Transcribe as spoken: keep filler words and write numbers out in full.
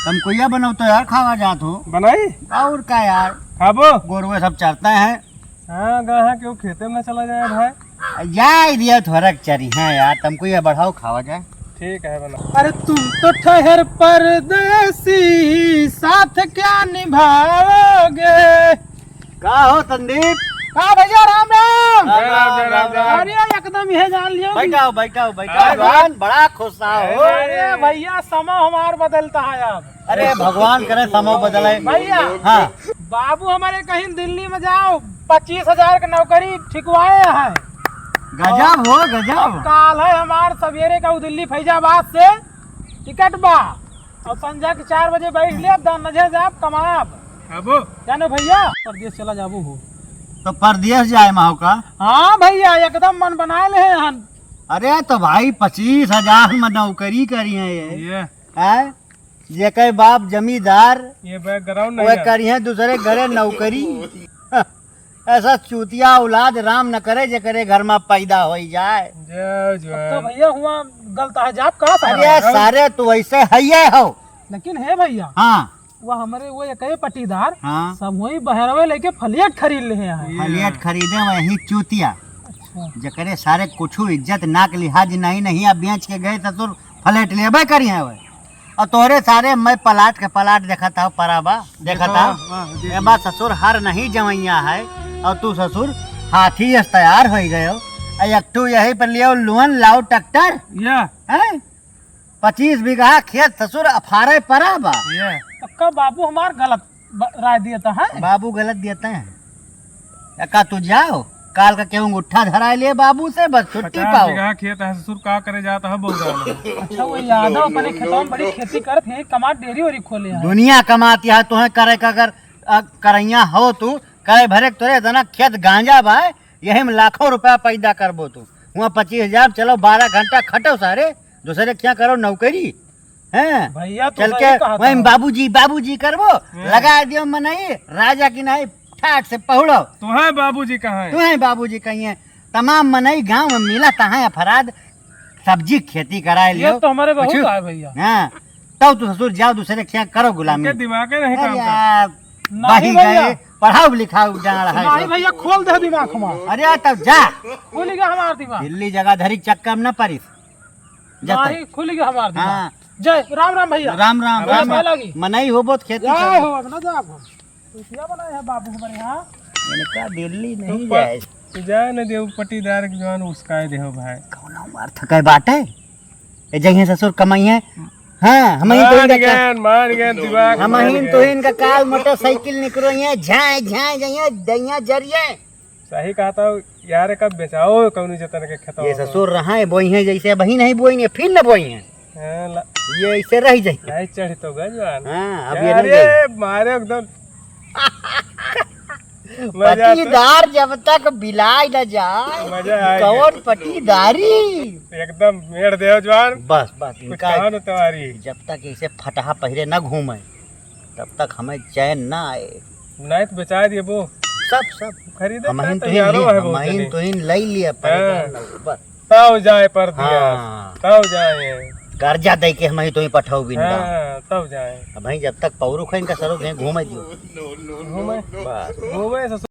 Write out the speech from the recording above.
तमकुइया बनाओ तो यार, खावा जात हो। बनाई? और का यार? खाबो? गोरुए सब चरते हैं। हाँ, गा है कि वो खेते में चला जाए भाई। जाए दिया थोड़ा चरी, हाँ यार, तमकुइया बढ़ाओ, खावा जाए। ठीक है, बना। अरे तुम तो ठहर परदेसी, साथ क्या निभाओगे? का हो संदीप? का भैया, राम राम। राम राम, राम राम। अरे एकदम यह जान लियो कि बैठाओ, बैठाओ, बैठाओ, अरे जवान, बड़ा खुश हो। अरे भैया, समय हमार बदलता है अब। अरे भगवान करे समय बदले। भैया। हाँ। बाबू हमारे कहीं दिल्ली में जाओ, पच्चीस हजार के नौकरी ठिकवाए हैं। गजब हो, गजब। काल है हमार सवेरे का उ दिल्ली फैजाबाद से टिकट बा। और संझा के चार बजे बैठ ले, अब दान नजर जाब कमाब। अबो। जानो भैया, परदेस चला जाबो हो। तो परदेस जाए मा हो का? हाँ भैया, एकदम मन बनाए ले हन। अरे तो भाई, पच्चीस हजार में नौकरी करी है ये। ये। हैं? जेकर बाप जमींदार, ये background नहीं वह है। करी है दूसरे घरे नौकरी। ऐसा चूतिया औलाद राम न करे, जेकरे घर में पैदा होई जाए। जय अब तो जय। भैया हुआ गलत है, जाब कहाँ से अरे हमारा? सारे, तू ऐसे है ये हो। लेकिन है भैया, हाँ। वो हमारे वो एक ही पट्टीदार, हाँ। सब वही बहरवे लेके flat खरीद ले हैं। Flat खरीदे वही चूतिया। अच्छा। जेकरे सारे कुछ इज्जत नाक लिहाज नहीं, नहीं, अब बेच के गए ससुर, flat लेबे करी है वह। और तोहरे सारे मैं पलाट के पलाट देखत हूँ, पराबा, देखत देखो, हूँ। हाँ, हाँ, देखो। ए बा ससुर हर नहीं जवैया है, और तू ससुर हाथी अस तैयार होई गयो। आ एक ठो यही पर लियो लोन लाओ ट्रैक्टर। या। हैं? पच्चीस बीघा खेत ससुर अफारे पराबा। या। पक्का बाबू हमार गलत ब-, राय दिया था, हैं? बाबू गलत देते हैं। एका तू जाओ, काल का केहू अंगूठा धराए लिए बाबू से, बस छुट्टी पचास पाओ। बीघा खेत है ससुर, का करे जाता है, बहुत ज्यादा। अच्छा, वो यादव अपने खेतों में बड़ी खेती करत है, कमात डेयरी वेरी खोले हैं। दुनिया कमाती है, तुम्हें करे का अगर, अ, करैया हो तू, करे भरे तोरे इतना खेत गांजा बा, यही में लाखों रुपया पैदा करबो तू। हुआ पच्चीस हजार, चलो बारह घंटा खटो सारे, दूसरे क्या करो नौकरी, हैं? भैया, तो चल सही के कहा वहीं था। बाबूजी, बाबूजी करबो, हाँ। लगा दियो मनई, राजा की नहीं, ठाट से पहुड़ो। तुम्हें बाबूजी कहाँ है? तुम्हें बाबूजी कहीं है? तमाम मनई गांव में मिला तहाँ अपराध, सब्जी खेती कराए ये लियो। तो हमारे बहुत कुछ आए भैया। हाँ, तब तू ससुर जाओ दूसरे के यहाँ करो गुलामी। इनके दिमागे नहीं अरे काम करता। यार, नहीं बाही भैया। गए, पढ़ाओ लिखाओ जान रहा है नहीं सब। भैया, खोल दे दिमाग हमार। अरे तब जा। खुल गया हमार दिमाग। दिल्ली जगह धरी चक्कर में न परिस। जा नहीं, तब। खुल गया हमार दिमाग। हाँ। जय राम राम भैया। राम राम, जय राम। भैया लागी। मनई हो बहुत खेती जय करो। हो, अब ना जाब हम। रुपया बनाए हैं बाबू हमारे यहाँ। इनका दिल्ली नहीं तो जाए। तू जाए न देव पट्टीदार के जवान उसकाए देहो भाई। कौनो मार थकाए बाटे? ए जइहे ससुर कमाई है। हाँ, हम ही तो मान इनका गए, मान गए, दिमाग हम मान ही गए। तो इनका काल मोटरसाइकिल निकरो ये झाए, झाए, जाइए, दैया जरिए। सही कहा था यार, कब बेचाओ कौनो जतन के खेतवा ये में। ससुर रहा है, बोई है जैसे अबही नहीं बोई है, फिर न बोई है। हाँ, ला- ये ऐसे रह जाए। नहीं चढ़ तो गए जवान। हाँ, अब ये यार, नहीं ये जाए। मारे एकदम। मजा आता। पट्टीदार जब तक बिलाय न जाए, मजा आए। कौन पट्टीदारी? एकदम मेड़ देव जवान। बस, बस, कुछ इनका कहा न तुम्हारी। जब तक ऐसे फटहा पहिरे न घूमे, तब तक हमें चैन ना आए। नहीं तो बेचा दिए वो। सब, सब। खरीदे हम का ही तो तैयारो ही, है हम बहुत ही जने। तो ही लई लिया, हाँ। परेशान न हो, बस। तब जाए परदेस, हाँ। तब जाए। कर्जा दे के हम ही तो ही पठाऊ बिन हाँ, गाँव। तब जाए। अब ही जब तक पौरुख है इनका सरो कहीं घूमे दियो। घूमे। बस। घूमे ससुर।